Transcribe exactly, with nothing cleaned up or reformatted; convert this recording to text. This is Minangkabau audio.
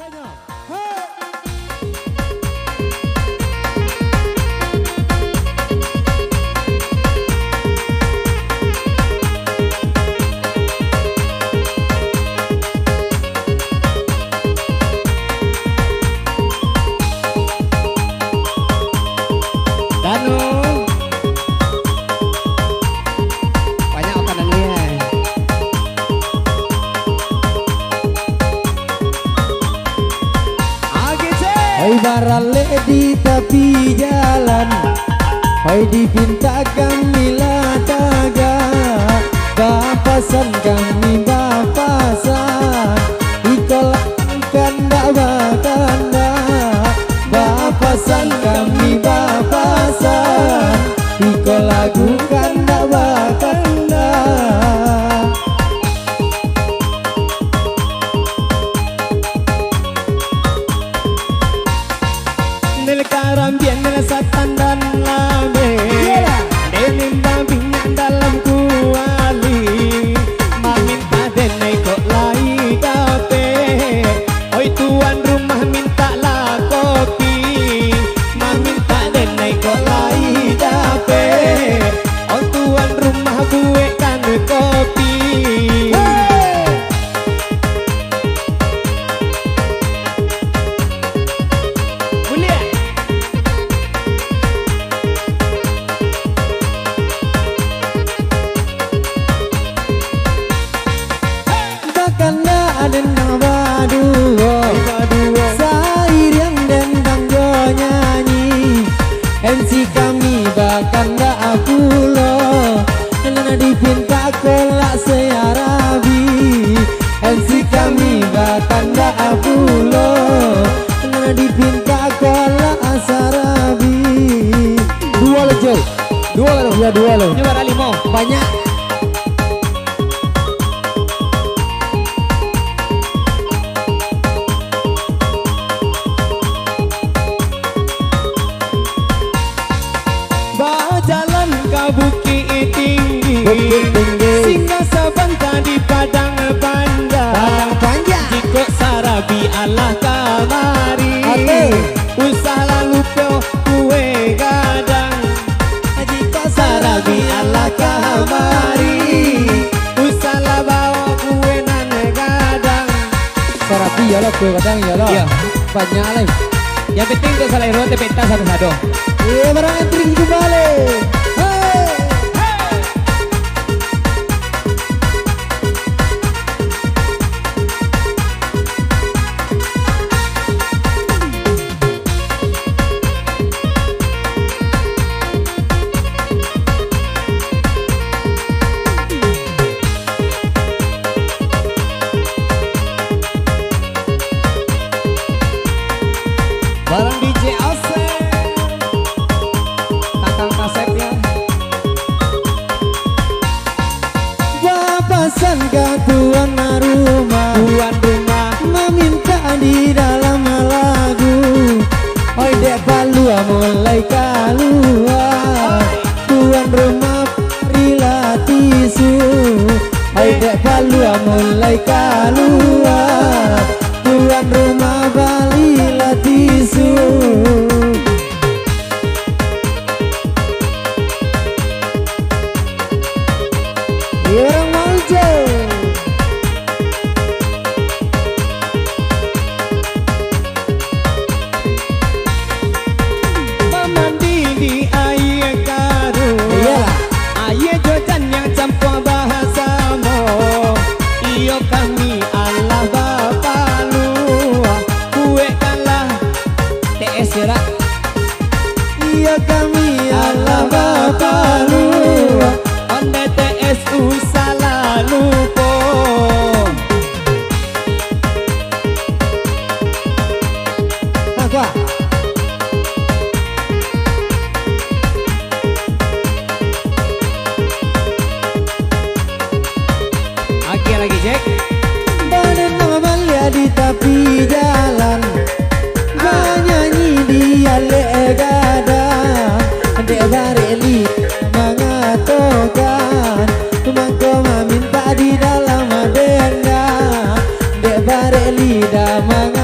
Danu. Banyak makanan ni, eh. Oi, baralek di tapi jalan, oi, dipintak kami lah tagak, bapasan kami bapasan, iko lah kandak bakandak, bapasan kami bapasan, iko lagu kandak bakandak. Nil karambia, nil satandan lame. Iyolah. Nil limbah minyak dalam kuali. Mamintak denai kok lai dapek. Oi, tuan rumah mintaklah kopi. Mamintak denai kok lai dapek. Oi, tuan rumah buekkan kopi. Hei! Buliah. Bakandak dendang baduo, baduo. Sairiang dendang jo nyanyi. M C kami bakandak pulo, nan dipintak kolak sarabi. M C kami bakandak pulo, nan dipintak kolak sarabi. Duo lo, Jul. Duo lo. Iyo, duo lo. Ini bara limo. Banyak. Bajalan ka Bukik Tinggi. Bukik Tinggi. Singgah sabanta di Padang Panjang. Padang Panjang. Jikok sarabi alah kamari. Oke. Usahlah lupo kue gadang. Jikok sarabi alah kamari. Usahlah bao kue nan gadang. Sarabi yo lah, kue gadang yo lah. Iyo. Banyak lai. Yang penting untuak salero, teh pentas harus ado. Iyo, barang antri kembali. Hei! Barang D J Asep, Kakang Kasep, yo. Bapasan ka tuan rumah, tuan rumah, mamintak di dalam lagu. Oi, dek palua mulai kalua. Tuan rumah, barilah tisu. Oi, dek palua mulai kalua. Tuan rumah, balilah tisu. Urang Maluju. Mamandi di aia karuang. Iyolah. Aia jo jan nan campuak basamo. Iyo kami alah bapalua. Buekkanlah T S yo, dak? Iyo kami alah bapalua. Ondeh T S usahlah lupo. Nah, kuah. Agiah lagi, Jack. Badan mamalia di tapi jalan, manyanyi di alek gadang. Dek barek lidah mangatokan, mangko mamintak di dalam dendang. Dek barek lidah manga-